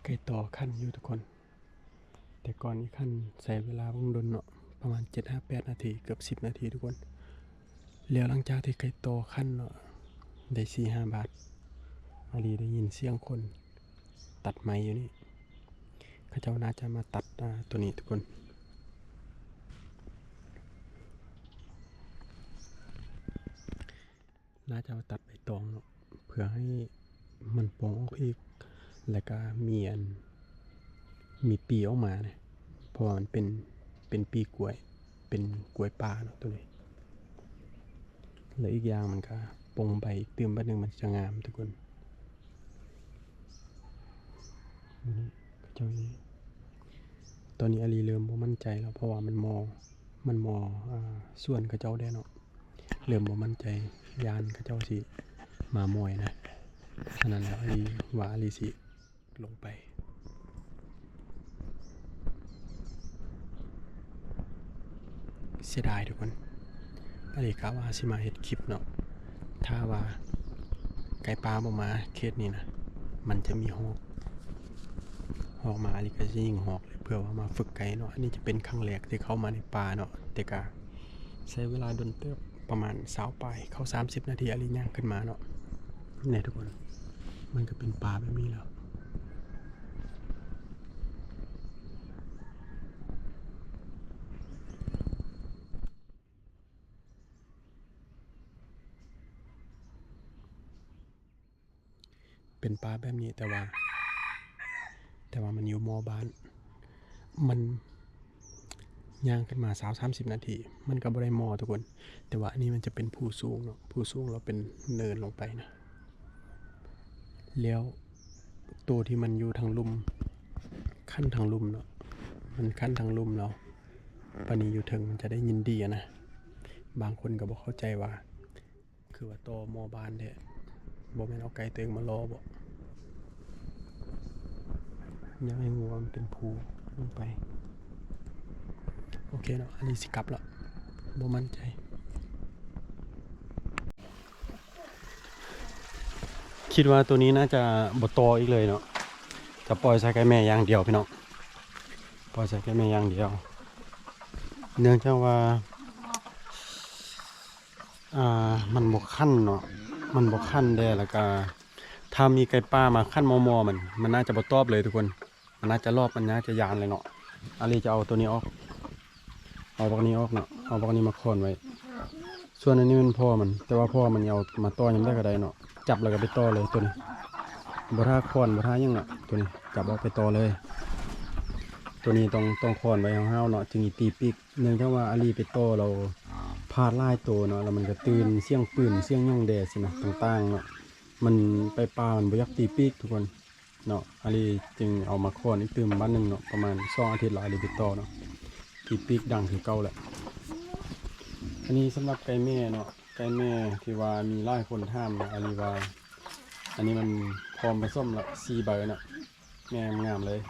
ໄກ່ຕໍ່ຄັນຢູ່ທຸກຄົນ. ແຕ່ກ່ອນນີ້ຄັນໃຊ້ເວລາເບິ່ງດົນເນາະ ປະມານເຈັດຫາແປດນາທີ ເກືອບສິບນາທີທຸກຄົນ. ແລ້ວຫຼັງຈາກທີ່ໄກ່ຕໍ່ຄັນເນາະ ໄດ້ສີ່ຫ້າບາດ ອາລີໄດ້ຍິນສຽງຄົນຕັດໄມ້ຢູ່ນີ້. ເຂົາເຈົ້າໜ້າຈະມາຕັດ ອ່າ ໂຕນີ້ທຸກຄົນ. ໜ້າຈະວ່າຕັດໃບຕອງເນາະ ເພື່ອໃຫ້ມັນປ່ອງອອກອີກ ແລ້ວກະມີອັນ ມີປີອອກມານະ ເພາະວ່າມັນເປັນ ເປັນປີກ້ວຍ ເປັນກ້ວຍປ່າເນາະໂຕນີ້. ແລະ ອີກຢ່າງມັນກະປົ່ງໃບອີກຕື່ມບາດໜຶ່ງ ມັນຈະງາມທຸກຄົນ. ເຂົາເຈົ້າ ຕອນນີ້ອາລີເລີ່ມບໍ່ໝັ້ນໃຈແລ້ວ ເພາະວ່າມັນມໍ່ ມັນມໍ່ ອ່າ ສວນເຂົາເຈົ້າແດ່ເນາະ. ເລີ່ມບໍ່ໝັ້ນໃຈ ຢ້ານເຂົາເຈົ້າຊິມາມ້ອຍນະ. ສະນັ້ນແລ້ວ ອາລີວ່າອາລີຊິລົງໄປ. ເສຍດາຍທຸກຄົນ ອາລີກະວ່າຊິມາເຮັດຄລິບເນາະ. ຖ້າວ່າໄກ່ປ່າບໍ່ມາເຂດນີ້ນະ ມັນຈະມີຮອກ ຮອກມາ ອາລີກະຊິຍິງຮອກເລີຍ ເພື່ອວ່າມາຝຶກໄກ່ເນາະ. ອັນນີ້ຈະເປັນຄັ້ງແລກທີ່ເຂົ້າມາໃນປ່າເນາະ ແຕ່ກະ ໃຊ້ເວລາດົນເຕີບ ປະມານຊາວປາຍ ເຂົ້າສາມສິບນາທີ ອາລີຍ່າງຂຶ້ນມາເນາະ. ນີ້ທຸກຄົນ ມັນກະເປັນປ່າແບບນີ້ແລ້ວ. ເປັນປ່າແບບນີ້ ແຕ່ວ່າ ແຕ່ວ່າມັນຢູ່ມໍ່ບ້ານ ມັນຍ່າງຂຶ້ນມາຊາວສາມສິບນາທີ ມັນກະບໍ່ໄດ້ມໍ່ທຸກຄົນ. ແຕ່ວ່າອັນນີ້ມັນຈະເປັນພູສູງເນາະ ພູສູງແລ້ວເປັນເນີນລົງໄປນະ. ແລ້ວໂຕທີ່ມັນຢູ່ທາງລຸ່ມ ຄັນທາງລຸ່ມເນາະ ມັນຄັນທາງລຸ່ມແລ້ວ ບາດນີ້ຢູ່ເທິງມັນຈະໄດ້ຍິນດີຫັ້ນນະ. ບາງຄົນກະບໍ່ເຂົ້າໃຈວ່າ ຄືວ່າຕໍ່ມໍ່ບ້ານແທ້ ບໍ່ແມ່ນເອົາໄກ່ຕົວເອງມາລໍບໍ? ຢາກໃຫ້ຮູ້ວ່າມັນເປັນພູລົງໄປ. ໂອເຄເນາະ ອາລີຊິກັບລະ ບໍ່ໝັ້ນໃຈ. ຄິດວ່າໂຕນີ້ໜ້າຈະບໍ່ຕໍ່ອີກເລີຍເນາະ ຈະປ່ອຍໃສ່ໄກ່ແມ່ຢ່າງດຽວພີ່ນ້ອງ ປ່ອຍໃສ່ໄກ່ແມ່ຢ່າງດຽວ ເນື່ອງຈາກວ່າ ອ່າ ມັນບໍ່ຄັນເນາະ ມັນບໍ່ຄັນແດ່ ແລ້ວກະຖ້າມີໄກ່ປ່າມາຄັນມໍ່ໆ ມັນ ມັນໜ້າຈະບໍ່ຕອບເລີຍທຸກຄົນ ມັນໜ້າຈະລອບ ມັນໜ້າຈະຢ້ານແຫຼະເນາະ. ອາລີຈະເອົາໂຕນີ້ອອກ ເອົາບັກນີ້ອອກເນາະ ເອົາບັກນີ້ມາຄ້ອນໄວ້. ສ່ວນອັນນີ້ແມ່ນພໍ່ມັນ ແຕ່ວ່າພໍ່ມັນເອົາມາຕໍ່ຍາມໃດກະໄດ້ເນາະ ຈັບແລ້ວກະໄປຕໍ່ເລີຍໂຕນີ້ ບໍ່ຖ້າຄ້ອນ ບໍ່ຖ້າຫຍັງເນາະ ໂຕນີ້ຈັບເອົາໄປຕໍ່ເລີຍ. ໂຕນີ້ຕ້ອງ ຕ້ອງຄ້ອນໄວ້ຫ້າວໆເນາະ ຈຶ່ງຊິຕີປີກ ເນື່ອງຈາກວ່າອາລີໄປຕໍ່ແລ້ວ ພາດຫຼາຍໂຕເນາະ ແລ້ວມັນກະຕື່ນ ສຽງປືນ ສຽງຫຍັງແດ່ຊີ້ນະ ຕ່າງໆເນາະ ມັນໄປປ່າມັນບໍ່ຢາກຕີປີກທຸກຄົນເນາະ. ອາລີຈຶ່ງເອົາມາຄ້ອນອີກຕື່ມບາດໜຶ່ງເນາະ ປະມານສອງອາທິດແລ້ວ ອາລີໄປຕໍ່ເນາະ ຕີປີກດັງຄືເກົ່າແຫຼະ. ອັນນີ້ສຳລັບໄກ່ແມ່ເນາະ ໄກ່ແມ່ທີ່ວ່າມີຫຼາຍຄົນຖາມເນາະ ອາລີວ່າ ອັນນີ້ມັນພ້ອມປະສົມລະ ສີ່ໃບເນາະ ແມ່ງາມເລີຍ.